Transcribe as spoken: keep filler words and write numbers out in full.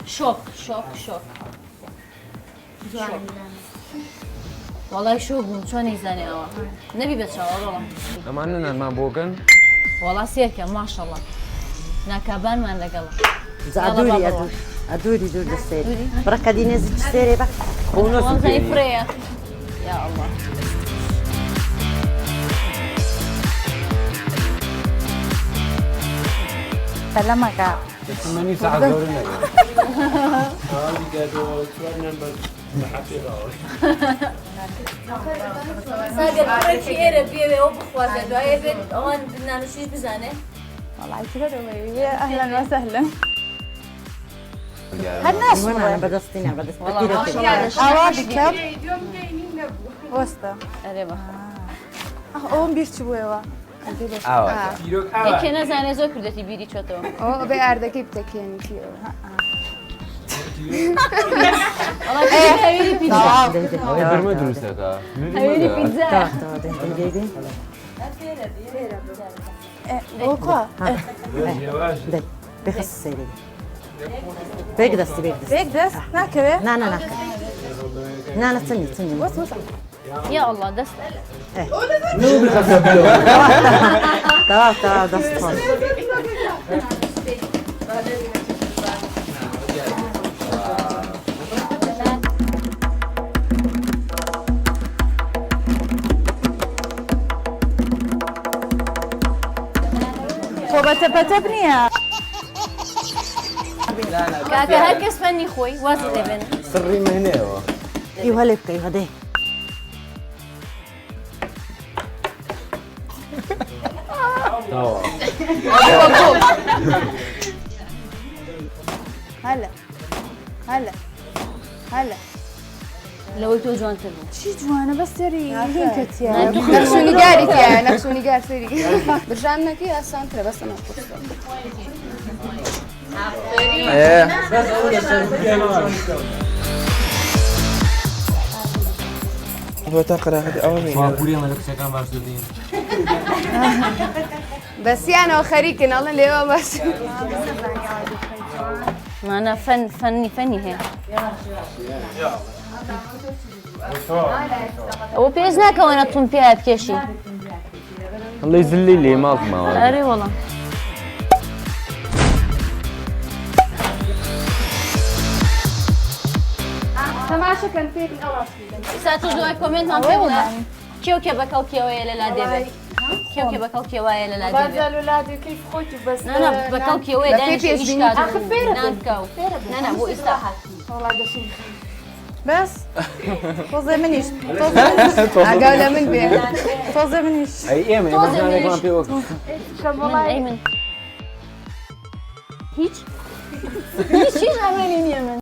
Şok, şok, şok. Şok. Vallahi şok bûm, ço nîzanî ewa. Nebî be çawa baba. Eman nine me bokin. Wala sêr ke, maşallah. Nakaban man legela. Yala Adûrî, baba. Adûrî, Adûrî dûr de sêr. Adûrî. Bırak hadi nêzik sêrê bak. Onu Wala sêrê. Zayıf ya. Ya Allah. Selamaka. Ismini sağ görünüyor. Sager, kurê kî ê re biyê wê ew bixwaze, dua ê bê, ewan bi nanûşîş bizane. Vallahi kî her wê, wê ehlen ve sehlen. Her nas Wina wê. Be destî ne, be dest Wala, pekî de maşallah. Awa dikep. Wasta. Erê bak. Ah, on bir çi bu eva. Awa. Ê kê nezane zor kurdetî bîrî ço to. O, be erdekî bi tekênî kî o. Ha, ha. Ama hevîrî pizza. Tamam. Ay, birme dürüst et ha. Hevîrî pizza. Tamam, tamam, de, de, de, de. E, o ka? Ha. De, bixis seyri. Bek destî, bek destî. Bek dest, nakeve? Na, na, nakeve. Na, na, tinî, tinî. Wes, wes. Ya Allah, dest. Eh. Tamam, tamam, dest xweş. Xwe be tepetep niye? Kake her kes fennî xwe, wez dibin. Sirrî mihnê ew. Î helê bike, hadi. Tamam. Hala. Hala. Hala. Lewê to ciwantir bû. Çi ciwan e, bes serî hîn ketiye. Nexşûnîgarî tiye, nexşûnîgar serî. Bircan nekî asantir e, bes ena kursa. Ee. Hota qira, hadi, awa bîne. Bak, buraya mı lükseken var söyleyeyim. Bes yani o xerîkin, alın lêwa baş. Mana fen, fennî, fennî he. O pêz nake wana tun pê hep keşî. Lê zillî lê maf ma. Erê wala. Temaşe kan pêkin ewa. Îsa tu ji wê komentman pê bûne. Kêw ke bekalkê wê ye li ladê be. Kêw ke bekalkê wê ye li ladê be. Baza li ladê keyf xwe ki bes. Na, na, bekalkê wê ye, yani şey, işgal. Axi fêr e. Nan kaw. Na, na, bu îsta. Wala deşin. Bes. Tozê min îş. Tozê min îş. Tozê min îş. Agavle min bê. Tozê min îş. Ay, ê min, tozê min îş. Şabalay. Ey min. Hiç. Hiç, hiç emelî niye min.